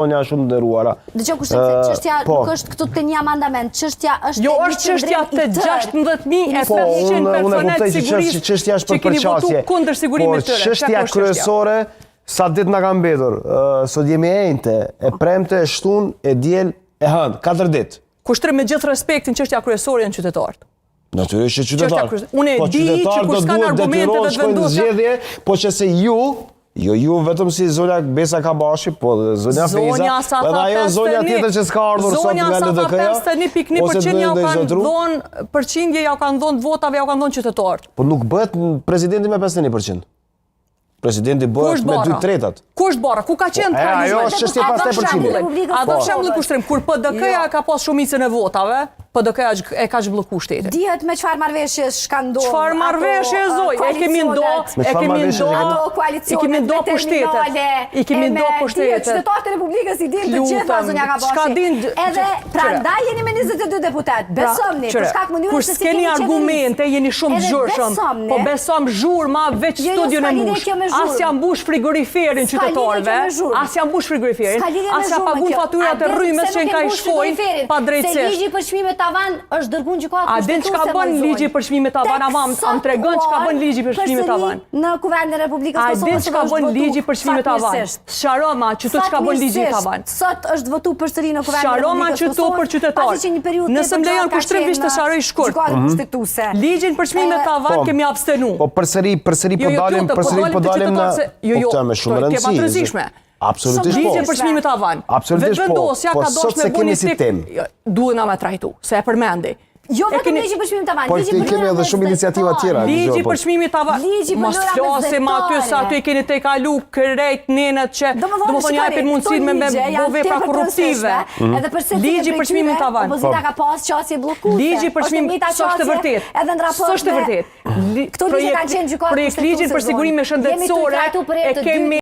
Zonja shumë të nderuara. Dëgjo Kushtrim se çështja po. nuk është këtu te një amandament, çështja është Jo, te një është çështja qëndrim te i tërë. 16500 Po, unë unë e personel kuptoj që sigurisë çështja çështja është që për keni votu përqasje. kundër sigurimit Por tyre. çështja kryesore sa ditë na ka mbetur? Ë, sot jemi e enjte, e premte, e shtunë, e diel, e hënë, katër ditë. Kushtrim me gjithë respektin, çështja kryesore janë qytetarët. Natyrisht që qytetarët. Unë e Po di që qytetarët kur do s'kan duhet argumente detyrohen vetë shkojnë në vendosja- zgjedhje, po që se ju, jo ju vetëm si zonja Besa Kabashi, po dhe zonja Fejza, Zonja sa edhe tha ajo zonja 51 tjetër që s'ka ardhur sot Zonja nga sa tha LDK-ja, 51.1% ja ose u kanë zotru, dhonë përqindje, ja u kanë dhonë votave, ja u kanë dhonë qytetarët. po nuk bëhet presidenti me 51%. Presidenti Ku bëhet është me barra? 2 tretat. Ku është barra? Ku ka qenë Po, e, të ajo është çështje pastaj përqindje. A do Po. shembull Kushtrim, kur PDK-ja Jo. ka pas shumicën e votave, PDK-ja e ka zhblloku shtetin. Dihet me çfarë marrëveshjesh ka ndodhur. Çfarë marrëveshje zoj? E kemi ndo, Me e çfarë kemi marrëveshje ndo, kemi Ato i koalicionet kemi ndo me pushtetet. terminale, I kemi e me ndo pushtetet. Dihet, qytetarët e Republikës i dinë të gjitha Lutem, zonja Kabashi. çka din- Edhe qyre. prandaj jeni me 22 deputet. Besomni, Pra, për shkak mënyrës Kur se si s'keni keni qeverisë. argumente, jeni shumë Edhe zhurshëm. besomni- Po besom zhurma veç Jo, jo, studion s'ka e lidhje mbush. kjo me zhurmë. As ja mbush frigoriferin S'ka lidhje kjo qytetarëve, me zhurmë. as ja mbush frigoriferin, S'ka lidhje me as ja zhurmë pagun kjo. faturat A e din rrymës pse që nuk në e ka i mbush shkojnë frigoriferin? pa Se drejtësisht. ligji për çmimet tavan është dërguar në gjykatë A din çka kushtetuese, bën moj zonjë. ligji për çmimet tavan? A mam, a më tregon çka bën ligji për çmimet tavan? Përsëri Në Kuvendin e Republikës A Kosovës din çka është bën votu ligji për çmimet tavan? fatmirësisht. Sqaroma që tu çka bën ligji Fatmirësisht, tavan. Sot është votu përsëri në Kuvendin e Sqaroma Republikës që tu Kosovës, për qytetar. Pasi që një periudhë Nëse tepër më lejon gjatë ka Kushtrim, qenë vish të në sqaroj shkurt. Gjykatën Mhm. kushtetuese. Ligjin për çmimet tavan Po. kemi abstenu. Po përsëri, përsëri po Jo, jo, dalim, t'lutem, po përsëri dalim po te dalim në qytetarët se- jo, jo, po këtë me shumë këto e rëndësi. tema të rëndësishme. Absolutisht po. Ligji për çmimet tavan. Absolutisht po. Vetëvendosja Po ka sot dashur se me kemi bu një si tek- temë. Jo, Duhet na me trajtu, se e përmendi. Jo E vetëm keni- ligji për çmimet tavan, Po ligji i për kemi lëra edhe shumë iniciativa mesdhetare. tjera. Ligji Dëgjoj, po. për çmimet tavan. Ligji për Mos lëra flasim aty se aty i keni te kalu krejt nenet që Domethënë, domethënë shikoni, japin mundësinë këto me me ligje bo janë vepra tepër të korruptive. rëndësishme, Mhm. Edhe për secilin Ligji prej për çmimin tyre, tavan. Opozita ka pas qasje bllokuese. Ligji për Është e çmimin njëjta s'është e qasje vërtet. Edhe në raport S'është e me- vërtet. Këto ligje kanë qenë gjykatë Projektligjin për kushtetuese, sigurime zonë. Jemi tu shëndetësore trajtu për herë e të kemi dytë.